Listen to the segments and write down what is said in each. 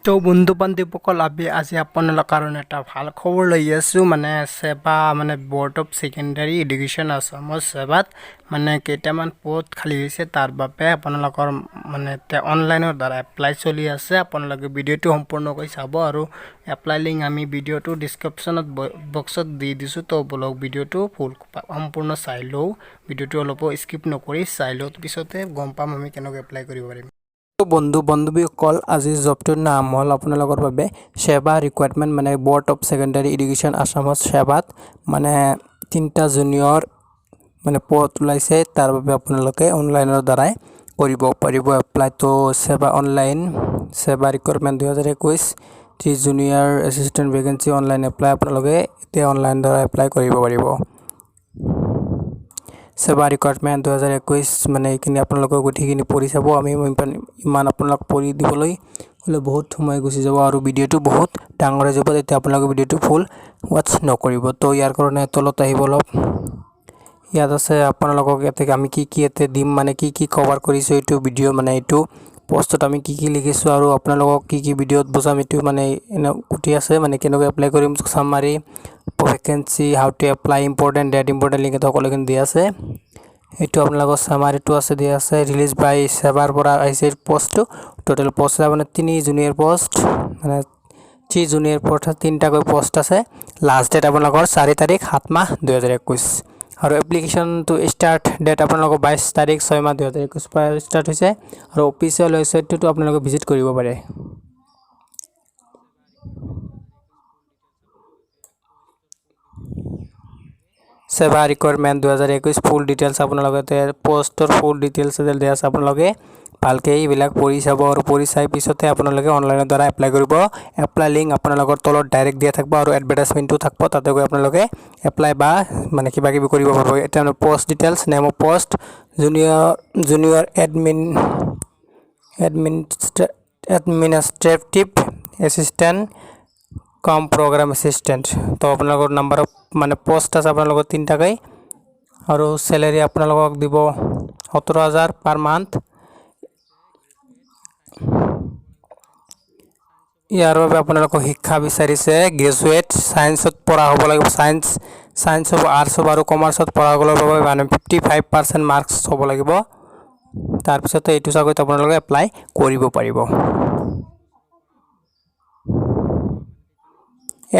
তো বন্ধু বান্ধৱীসকল, আমি আজি আপোনালোকৰ কাৰণে এটা ভাল খবৰ লৈ আছোঁ। মানে ছেবা, মানে বৰ্ড অফ ছেকেণ্ডাৰী এডুকেশ্যন আছামৰ ছেবাত মানে কেইটামান পদ খালী হৈছে। তাৰ বাবে আপোনালোকৰ মানে এতিয়া অনলাইনৰ দ্বাৰা এপ্লাই চলি আছে। আপোনালোকে ভিডিঅ'টো সম্পূৰ্ণকৈ চাব আৰু এপ্লাই লিংক আমি ভিডিঅ'টো ডিছক্ৰিপশ্যনত বক্সত দি দিছোঁ। তো বলক, ভিডিঅ'টো ফুল সম্পূৰ্ণ চাই লওঁ। ভিডিঅ'টো অলপো স্কিপ নকৰি চাই লওঁ, পিছতে গম পাম আমি কেনেকৈ এপ্লাই কৰিব পাৰিম। বন্ধু বান্ধৱীসকল, আজিৰ জবটোৰ নাম হ'ল আপোনালোকৰ বাবে ছেবা ৰিক্ৰুইটমেণ্ট, মানে বৰ্ড অফ ছেকেণ্ডাৰী এডুকেশ্যন আছামত ছেবাত মানে তিনিটা জুনিয়ৰ মানে পদ ওলাইছে। তাৰ বাবে আপোনালোকে অনলাইনৰ দ্বাৰাই কৰিব পাৰিব এপ্লাই। তো SEBA online SEBA recruitment 2021, three junior assistant vacancy online apply। আপোনালোকে এতিয়া অনলাইন দ্বাৰা এপ্লাই কৰিব পাৰিব। ছেবা ৰিক্ৰুইটমেণ্ট 2021, মানে এইখিনি আপোনালোকে গোটেইখিনি পঢ়ি চাব। আমি ইমান আপোনালোক পঢ়ি দিবলৈ হ'লে বহুত সময় গুচি যাব আৰু ভিডিঅ'টো বহুত ডাঙৰ হৈ যাব। তেতিয়া আপোনালোকে ভিডিঅ'টো ফুল ৱাটচ নকৰিব। তো ইয়াৰ কাৰণে তলত আহিব অলপ। ইয়াত আছে আপোনালোকক ইয়াতে আমি কি কি ইয়াতে দিম, মানে কি কি কভাৰ কৰিছোঁ এইটো ভিডিঅ', মানে এইটো পষ্টত আমি কি কি লিখিছোঁ আৰু আপোনালোকক কি কি ভিডিঅ'ত বুজাম, এইটো মানে এনে গোটেই আছে। মানে কেনেকৈ এপ্লাই কৰিম, summary, vacancy, how to apply, important date, important link, সকলোখিনি দিয়া আছে। এইটো আপোনালোকৰ চামাৰিটো আছে, দিয়া আছে। ৰিলিজ বাই ছেবাৰ পৰা আহিছে পষ্টটো। টোটেল পষ্ট মানে তিনি জুনিয়ৰ পষ্ট, মানে থ্ৰী জুনিয়ৰ পষ্ট, তিনিটাকৈ পষ্ট আছে। লাষ্ট ডেট আপোনালোকৰ 4 তাৰিখ 7 মাহ 2021 আৰু এপ্লিকেশ্যনটো ষ্টাৰ্ট ডেট আপোনালোকৰ 22 তাৰিখ 6 মাহ 2021 পৰা ষ্টাৰ্ট হৈছে আৰু অফিচিয়েল ৱেবছাইটটোতো আপোনালোকে ভিজিট কৰিব পাৰে। ছেবা ৰিক্ৰুইটমেণ্ট 2021 ফুল ডিটেইলছ, আপোনালোকে পষ্টৰ ফুল ডিটেইলছ দিয়া আছে। আপোনালোকে ভালকৈ এইবিলাক পঢ়ি চাব আৰু পঢ়ি চাই পিছতে আপোনালোকে অনলাইনৰ দ্বাৰা এপ্লাই কৰিব। এপ্লাই লিংক আপোনালোকৰ তলত ডাইৰেক্ট দিয়া থাকিব আৰু এডভাৰটাইজমেণ্টো থাকিব। তাতে গৈ আপোনালোকে এপ্লাই বা মানে কিবা কিবি কৰিব পাৰিব। এতিয়া post details, name of post, junior administrative assistant cum programme assistant। তো আপোনালোকৰ নাম্বাৰ অফ মানে পষ্ট আছে আপোনালোকৰ তিনিটাকৈ আৰু চেলেৰি আপোনালোকক দিব 17,000 পাৰ মান্থ। ইয়াৰ বাবে আপোনালোকক শিক্ষা বিচাৰিছে গ্ৰেজুৱেট ছায়েন্সত পঢ়া হ'ব লাগিব। ছায়েন্স হ'ব, আৰ্টছ হ'ব আৰু কমাৰ্চত পঢ়াসকলৰ বাবে মানে 55% মাৰ্কছ হ'ব লাগিব। তাৰপিছতে এইটো চাকৰিত আপোনালোকে এপ্লাই কৰিব পাৰিব।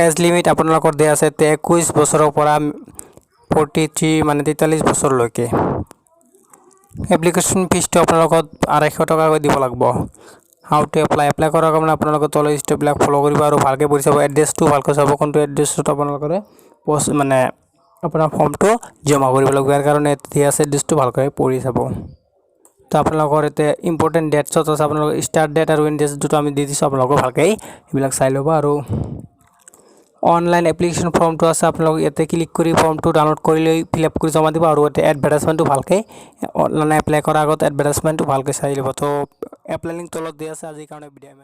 এজ লিমিট আপোনালোকৰ দিয়া আছে 21 বছৰৰ পৰা 43, মানে 43 বছৰলৈকে। এপ্লিকেশ্যন ফিজটো আপোনালোকক 250 টকাকৈ দিব লাগিব। How to apply? Apply কৰাৰ কাৰণে আপোনালোকে তলৰ ষ্টেপবিলাক ফ'ল' কৰিব আৰু ভালকৈ পঢ়ি চাব। এড্ৰেছটো ভালকৈ চাব, কোনটো এড্ৰেছত আপোনালোকে পষ্ট মানে আপোনাৰ ফৰ্মটো জমা কৰিব লাগিব। ইয়াৰ কাৰণে দিয়া আছে, এড্ৰেছটো ভালকৈ পঢ়ি চাব। তো আপোনালোকৰ এতিয়া ইম্পৰ্টেণ্ট ডেটছত আছে, আপোনালোকৰ ষ্টাৰ্ট ডেট আৰু এণ্ড ডেট দুটো আমি দি দিছোঁ। আপোনালোকৰ ভালকৈ সেইবিলাক চাই ল'ব। আৰু অনলাইন এপ্লিকেশ্যন ফৰ্মটো আছে, আপোনালোক ইয়াতে ক্লিক কৰি ফৰ্মটো ডাউনলোড কৰি লৈ ফিল আপ কৰি জমা দিব। আৰু ইয়াতে এডভাৰটাইজমেণ্টটো ভালকৈ, অনলাইন এপ্লাই কৰাৰ আগত এডভাৰটাইজমেণ্টটো ভালকৈ চাই ল'ব। তো এপ্লাই লিংক তলত দিয়া আছে। আজিৰ কাৰণে বিদায়।